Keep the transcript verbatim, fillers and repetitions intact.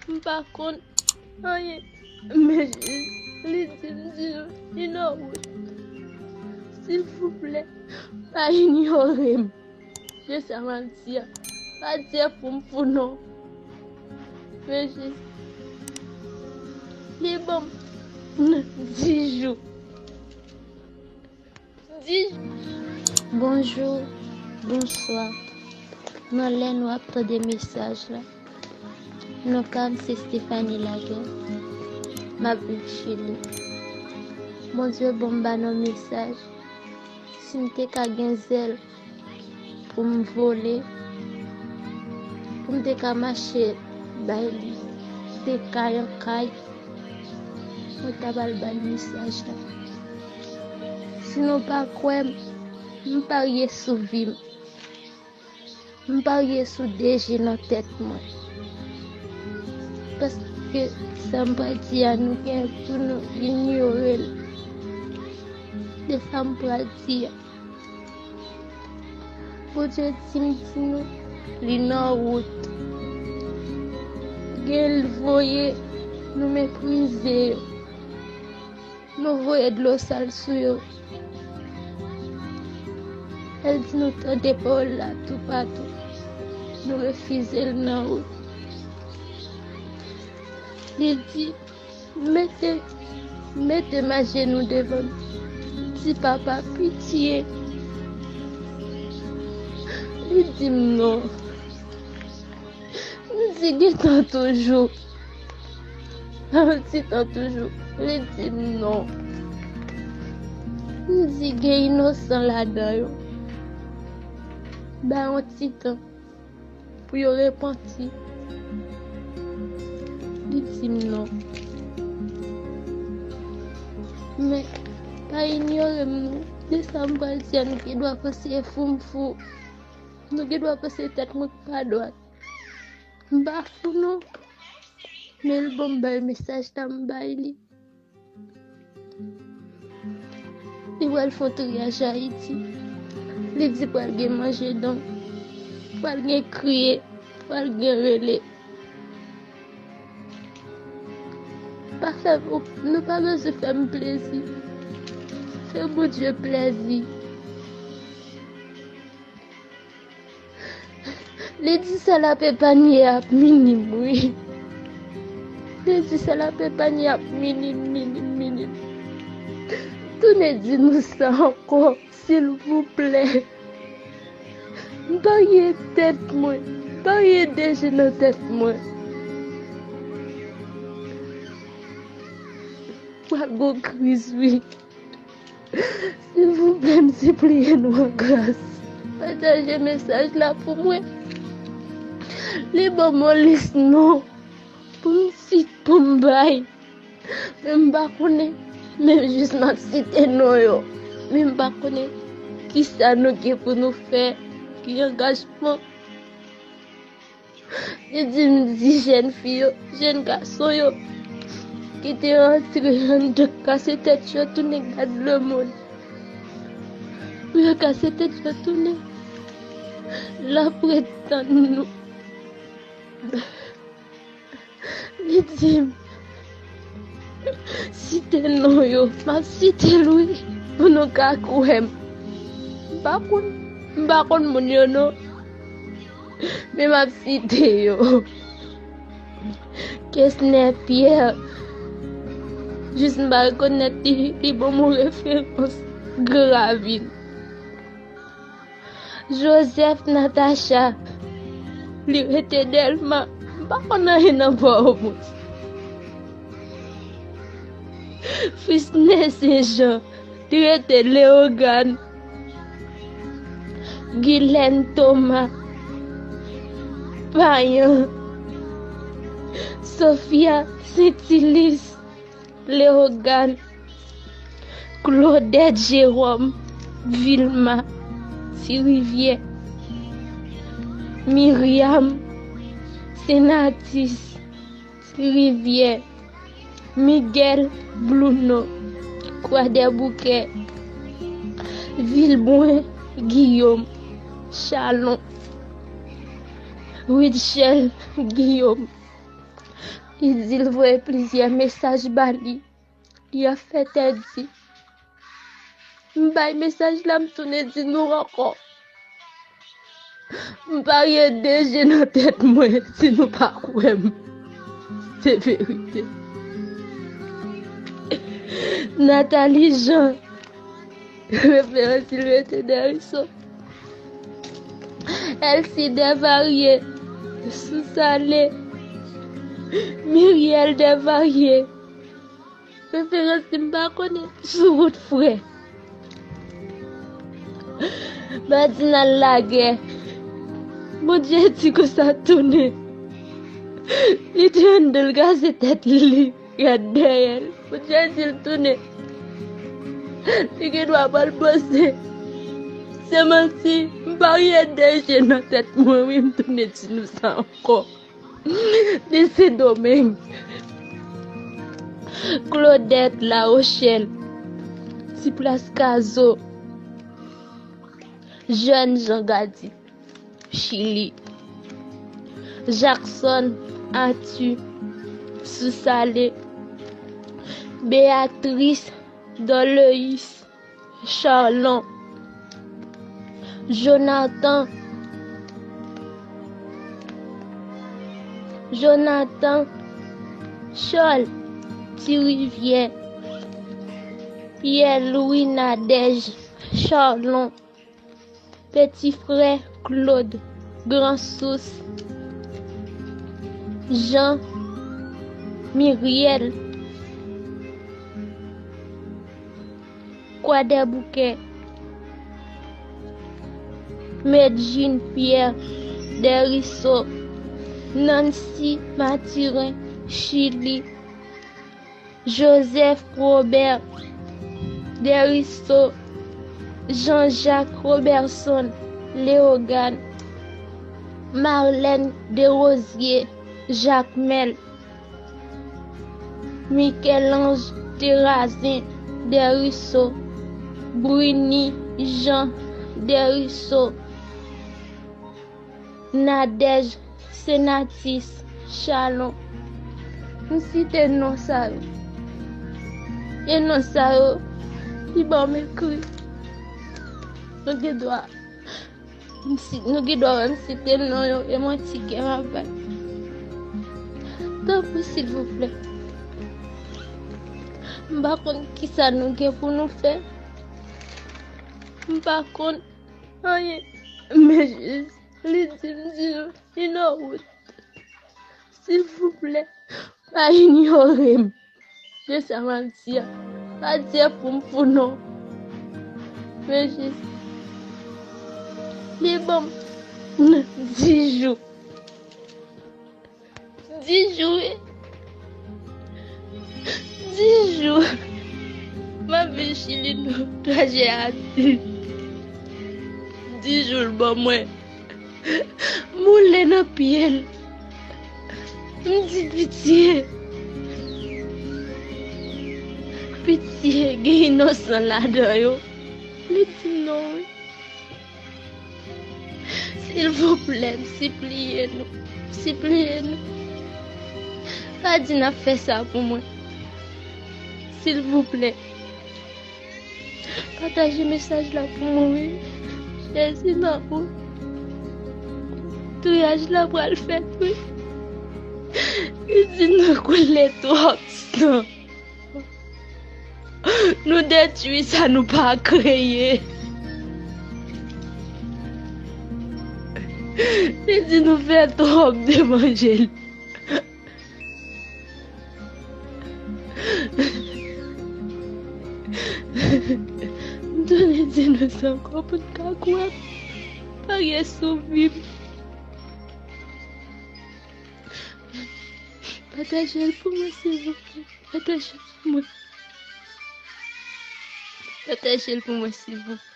M pa konn anyen. Men Jezi, li di m, di nou, li nan wout. Silvouplè, pa inyore m. Se sa m ap di a. Pa di pou m fou non. Men Jezi, li ban m dis jou. Dis jou. Bonjou, bonswa. Nan lè nou ap tande mesaj la, non pa m se Stephanie Laguerre. M ap viv Chili. Bondye ban m ba nan mesaj. Si m te ka gen zèl pou m vole, pou m te ka mache bay li de kay an kay, mwen ta pral ba l mesaj la. Si nou pa kwè m, m parye sou vi m. M parye sou de je nan tèt mwen. Paske sa m pral di a, nou gen pou nou inyore l. De sa m pral di a. Bondye di m di nou, li nan wout. Gen l voye, nou meprize yo. Nou voye dlo sal sou yo. El di nou tande pawòl la toupatou. Nou refize l nan wout. Li di, mete, mete m ajenou devan l. Di, papa, pitye. Li di m non. M di, gen tan toujou. Nan yon ti tan toujou. Li di m non. M di, gen inosan ladan yo. Ba yon ti tan pou yo repanti. Li di m non. Men, pa inyore m non. De sa m pral di a, nou gen dwa panse fou m fou. Nou gen dwa panse tèt mwen pa dwat. M pa fou non. Men l ban m bay mesaj la, m bay li. Li pral fè yon triyaj Ayiti. Li di pral gen manje donk, pral gen kriye, pral gen rele. Pa fè, nou pa bezwen fè m plezi. Fè Bondye plezi. Li di sèl ap epanye ap minim, wi. Li di sèl ap epanye ap minim, minim, minim. Tounen di nou sa ankò, silvouplè. M parye tèt mwen, m parye de je nan tèt mwen. Pral gon kriz, wi. Silvouplè, m sipliye nou an gras. Pataje mesaj la pou mwen. Li ban m yon lis non pou m sit pou m bay. Men m pa konnen. Men jis m ap site non yo. Men m pa konnen kisa nou gen pou nou fè. Ki angajman. Li di m di jèn fi yo, jèn gason yo ki te antre anndan kase tèt yo tounen gad lemonn. Pou yo kase tèt yo tounen, l ap ret tann nou. Li di m, site non yo, m ap site l wi, pou nou ka kwè m. M pa konn, m pa konn moun yo non. Men m ap site yo. Kesner Pierre. Jis m pa rekonèt li, li ban m yon referans. Gran Ravin. Joseph Natacha. Li rete Dèlma. M pa konn anyen nan Pòtoprens. Frisne Sen Jan. Li rete Leyogàn. Gilène Thomas, Payan, Sophia Sentilis, Leyogàn, Claudette Jérôme, Vilma, Ti Rivyè, Myriam, Senatis, Ti Rivyè, Miguel Bluno, Kwadèboukè, Vilbrun Guillaume, Chalon, Rutshelle Guillaume, Li di l voye plizyè mesaj ba li. Li ap fè tèt di. M bay mesaj la, m tounen di nou ankò. M parye de je nan tèt mwen, si nou pa kwè m. Se verite. Nathalie Jean, referans Sylvester Deriso. Elsie Desvarieux, Sousale. Miriel Desvarieux. Referans li m pa konnen sou wout frè. Madinal Lagè. Bondye di konsa tounen. Li te anndan l kraze tèt li, li ret dèyè l. Bondye di l tounen. Li gen dwa pa l panse. Se manti, m parye de je nan tèt mwen, wi, m tounen di nou sa ankò. De Sendomeng. Claudette La Rochelle, Ti Plas Kazo, Jeune Jean Gady, Chili, Jackson Arthur, Sousale, Béatrice Dorleus, Charlon, Jonathan, Jonathan, Charles, Ti Rivyè, Pierre Louis Nadège, Charlon, Petit Frère Claude, Gran Sous, Jean, Miriel, Kwadèboukè, Medjine Pierre, Deriso, Nancy Mathurin, Chili, Joseph Robert, Deriso, Jean-Jacques Robertson, Léogâne, Marlène Desrosiers, Jacmel, Michel-Ange Terrazin, Deriso, Bruny Jean, Deriso, Nadège Senatus, Chalon. M site non sa yo. E non sa yo, li ban m ekri. Nou gen dwa M si, nou gen dwa wè m site non yo, e manti kè m ap bay. Tanpri, silvouplè. M pa konn kisa nou gen pou nou fè. M pa konn anyen. Men jis, li di m di nou, li nan wout. Silvouplè, pa inyore m. Se sa m ap di a. Pa di a pou m fou non. Men jis, li ban m dis jou. Dis jou, wi. Dis jou. M ap viv Chili nan trajè a. Dis jou l ban mwen. Moule nan pye l. M di pitye. Pitye, gen inosan ladan yo. Li di non, wi. Silvouplè, m sipliye nou. M sipliye nou. Pa di n ap fè sa pou mwen. Silvouplè. Pataje mesaj la pou mwen, wi. Jezi nan ou. Touyaj la pral fèt, wi. Li di nou koule twòp san. Nou detwi sa nou pa kreye. Li di nou fè twòp devan je l. M tounen di nou sa ankò pou n ka kwè m. Pa gen sou vi m. Pataje l pou mwen, silvouplè. Pataje l pou mwen. Pataje l pou mwen, silvouplè.